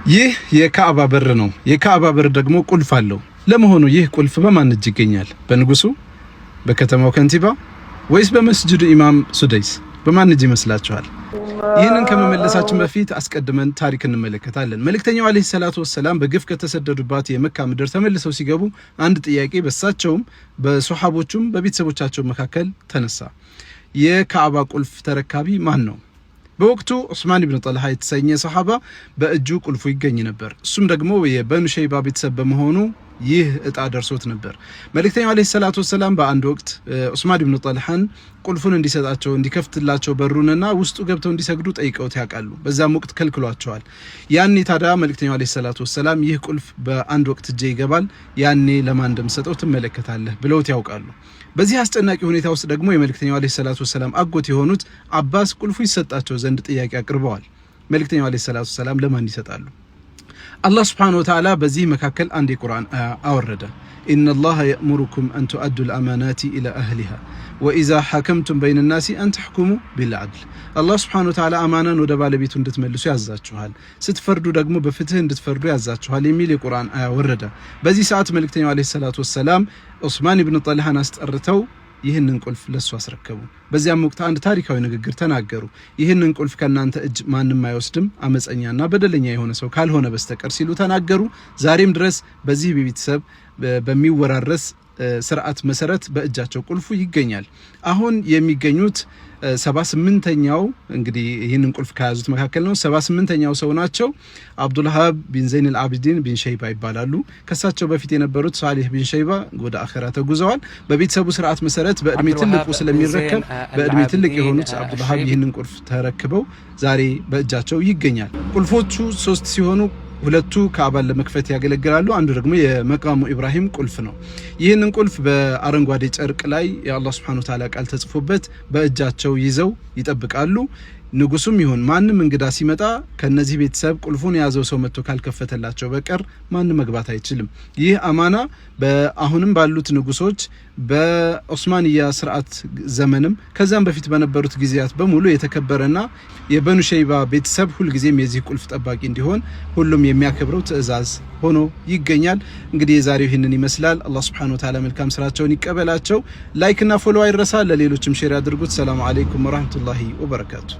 ይህ የካዕባ በር ነው። የካዕባ በር ደግሞ ቁልፍ አለው። ለመሆኑ ይህ ቁልፍ በማን እጅ ይገኛል? በንጉሱ፣ በከተማው ከንቲባ ወይስ በመስጅዱ ኢማም ሱደይስ? በማን እጅ ይመስላችኋል? ይህንን ከመመለሳችን በፊት አስቀድመን ታሪክ እንመለከታለን። መልእክተኛው ዓለይሂ ሰላቱ ወሰላም በግፍ ከተሰደዱባት የመካ ምድር ተመልሰው ሲገቡ አንድ ጥያቄ በሳቸውም በሶሐቦቹም በቤተሰቦቻቸው መካከል ተነሳ። የካዕባ ቁልፍ ተረካቢ ማን ነው? በወቅቱ ዑስማን ኢብኑ ጠልሃ የተሰኘ ሰሓባ በእጁ ቁልፉ ይገኝ ነበር። እሱም ደግሞ የበኑ ሸይባ ቤተሰብ በመሆኑ ይህ እጣ ደርሶት ነበር። መልእክተኛው ዓለይሂ ሰላቱ ወሰላም በአንድ ወቅት ዑስማን ኢብኑ ጠልሃን ቁልፉን እንዲሰጣቸው፣ እንዲከፍትላቸው በሩንና ውስጡ ገብተው እንዲሰግዱ ጠይቀውት ያውቃሉ። በዛም ወቅት ከልክሏቸዋል። ያኔ ታዲያ መልእክተኛው ዓለይሂ ሰላቱ ወሰላም ይህ ቁልፍ በአንድ ወቅት እጄ ይገባል፣ ያኔ ለማን እንደምሰጠው ትመለከታለህ ብለውት ያውቃሉ። በዚህ አስጨናቂ ሁኔታ ውስጥ ደግሞ የመልእክተኛው ዓለይሂ ሰላቱ ወሰላም አጎት የሆኑት አባስ ቁልፉ ይሰጣቸው ዘንድ ጥያቄ አቅርበዋል። መልእክተኛው ዓለይሂ ሰላቱ ወሰላም ለማን ይሰጣሉ? አላህ ስብሓነሁ ወተዓላ በዚህ መካከል አንድ የቁርአን አያ አወረደ። إن الله يأمركم أن تؤدوا الأمانات إلى أهلها وإذا حكمتم بين الناس أن تحكموا بالعدل። አላህ ስብሓነሁ ወተዓላ አማናን ወደ ባለቤቱ እንድትመልሱ ያዛችኋል፣ ስትፈርዱ ደግሞ በፍትህ እንድትፈርዱ ያዛችኋል የሚል የቁርአን አያ ወረደ። በዚህ ሰዓት መልእክተኛው ዓለይሂ ሰላቱ ወሰላም ዑስማን ኢብኑ ጠልሃን አስጠርተው ይህንን ቁልፍ ለሱ አስረከቡ። በዚያም ወቅት አንድ ታሪካዊ ንግግር ተናገሩ። ይህንን ቁልፍ ከእናንተ እጅ ማንም አይወስድም አመፀኛና በደለኛ የሆነ ሰው ካልሆነ በስተቀር ሲሉ ተናገሩ። ዛሬም ድረስ በዚህ ቤተሰብ በሚወራረስ ስርዓት መሰረት በእጃቸው ቁልፉ ይገኛል። አሁን የሚገኙት 78ኛው፣ እንግዲህ ይህንን ቁልፍ ከያዙት መካከል ነው። 78ኛው ሰው ናቸው። አብዱልሃብ ቢን ዘይን አልአቢዲን ቢን ሸይባ ይባላሉ። ከሳቸው በፊት የነበሩት ሳሊህ ቢን ሸይባ ወደ አኼራ ተጉዘዋል። በቤተሰቡ ስርዓት መሰረት በእድሜ ትልቁ ስለሚረከብ በእድሜ ትልቅ የሆኑት አብዱልሃብ ይህንን ቁልፍ ተረክበው ዛሬ በእጃቸው ይገኛል። ቁልፎቹ ሶስት ሲሆኑ ሁለቱ ካዕባን ለመክፈት ያገለግላሉ። አንዱ ደግሞ የመቃሙ ኢብራሂም ቁልፍ ነው። ይህንን ቁልፍ በአረንጓዴ ጨርቅ ላይ የአላህ ሱብሓነሁ ወተዓላ ቃል ተጽፎበት በእጃቸው ይዘው ይጠብቃሉ። ንጉሱም ይሁን ማንም እንግዳ ሲመጣ ከነዚህ ቤተሰብ ቁልፉን የያዘው ሰው መጥቶ ካልከፈተላቸው በቀር ማንም መግባት አይችልም። ይህ አማና በአሁንም ባሉት ንጉሶች፣ በኦስማንያ ስርዓት ዘመንም ከዛም በፊት በነበሩት ጊዜያት በሙሉ የተከበረና የበኑ ሸይባ ቤተሰብ ሁልጊዜም የዚህ ቁልፍ ጠባቂ እንዲሆን ሁሉም የሚያከብረው ትዕዛዝ ሆኖ ይገኛል። እንግዲህ የዛሬው ይህንን ይመስላል። አላህ ሱብሓነሁ ወተዓላ መልካም ስራቸውን ይቀበላቸው። Like እና follow አይረሳ፣ ለሌሎችም share ያድርጉት። ሰላሙ አለይኩም ወራህመቱላሂ ወበረካቱ።